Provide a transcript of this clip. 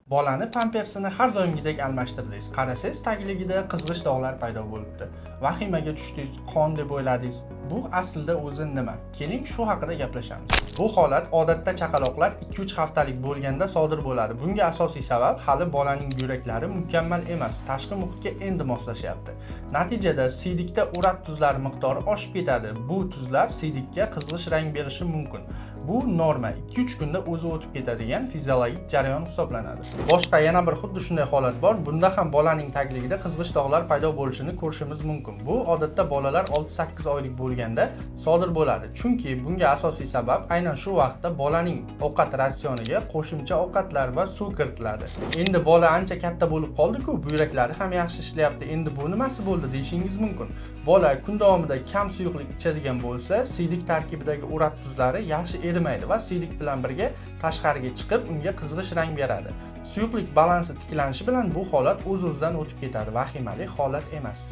Bolani pampersini har doimgidek almashtirdingiz. Qarasangiz, tagligida qizg'ish dog'lar paydo bo'libdi. Vahimaga tushdingiz, qon deb o'yladingiz. Bu aslida o'zi nima? Keling, shu haqida gaplashamiz. Bu holat odatda chaqaloqlar 2-3 haftalik bo'lganda sodir bo'ladi. Bunga asosiy sabab hali bolaning buyraklari mukammal emas, tashqi muhitga endi moslashyapti. Natijada siydikda urat tuzlari miqdori oshib ketadi. Bu tuzlar siydikka qizg'ish rang berishi mumkin. Bu norma, 2-3 kunda o'zi o'tib ketadigan fiziologik jarayon hisoblanadi. Boshqa yana bir xuddi shunday holat bor. Bunda ham bolaning tagligida qizg'ish dog'lar paydo bo'lishini ko'rishimiz mumkin. Bu odatda bolalar 6-8 oylik bo'lganda sodir bo'ladi. Chunki bunga asosiy sabab aynan shu vaqtda bolaning ovqat ratsioniga qo'shimcha ovqatlar va suv kiritiladi. Endi bola ancha katta bo'lib qoldi-ku, buyraklari ham yaxshi ishlayapti. Endi bu nimasi bo'ldi deyishingiz mumkin. Bola kun davomida kam suyuqlik ichadigan bo'lsa, siydik tarkibidagi urat tuzlari yaxshi erimaydi va siydik bilan birga tashqariga chiqib, unga qizg'ish rang beradi. Suyuqlik balansi tiklanishi bilan bu holat o'z-o'zidan o'tib ketadi. Vahimali holat emas.